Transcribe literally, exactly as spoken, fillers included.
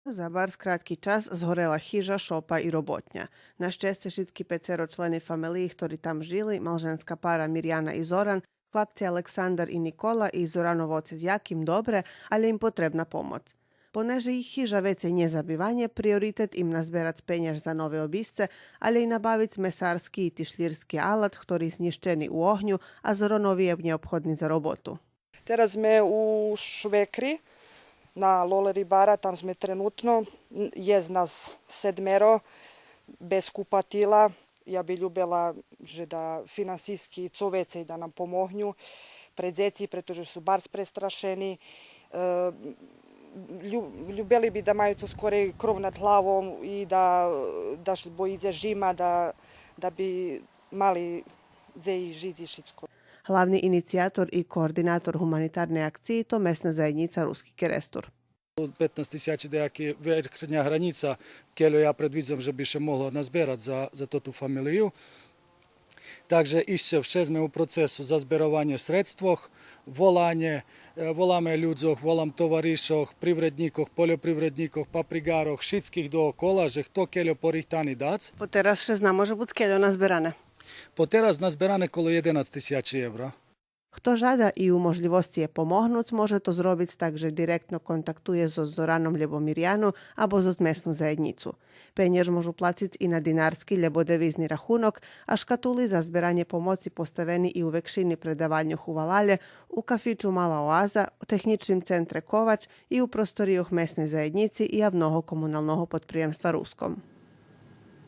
За барз кратки час згорела хижа, шопа и роботня. На щесце, шицки пецеро члени фамелиї хтори там жили, малженска пара Миряна и Зоран, хлапци Александар и Никола и Зоранов оцец Яким добре, алє им потребна помоц. Понеже їх хижа вецей нє за биванє, приоритет им назберац пенєж за нове обисце, алє и набавиц месарски и тишлїрски алат, хтори знїщени у огню, а Зоронови є нєобходни за роботу. Тераз зме у Швекри, на Лолери бара, там зме тренутно. Єст нас седмеро, без купатила. Я би любела же да финансийски цо вецей да нам помогню пре дзеци, прето же су барз престрашени. Е, лю-, любели би да маю цо скорей кров над главом и да, да ш-, бо идзе жима, да, да би мали дзе и жиц и шицко. Главни инициятор и координатор гуманитарней акциї то месна заєднїца Руски Керестур. Петнац тисячи даяки верхня гранїца, кельо я предвидзам же би ше могло назберац за, за тоту фамелию. Так же ище вше зме у процесу зазберованє средствох, воланє, е, воламе людзох, волам товаришох, привреднїкох, польопривреднїкох, паприґарох, шицких доокола, же хто кельо порихтани дац. Потераз ше зна, може буц, кельо назберане. Потераз назберане коло єденац тисячи евро. Хто жада и у можлївосци є помогнуц, може то зробиц так же директно контактує зоз Зораном лєбо Миряну або зоз месну заєднїцу. Пенєж можу плациц и на динарски лєбо девизни рахунок, а шкатули за зберанє помоци поставени и у векшини предавальньох у валалє, у кафичу Мала оаза, у технїчним центре Ковач и у просторийох Месней заєднїци и Явного комуналного подприємства Руском.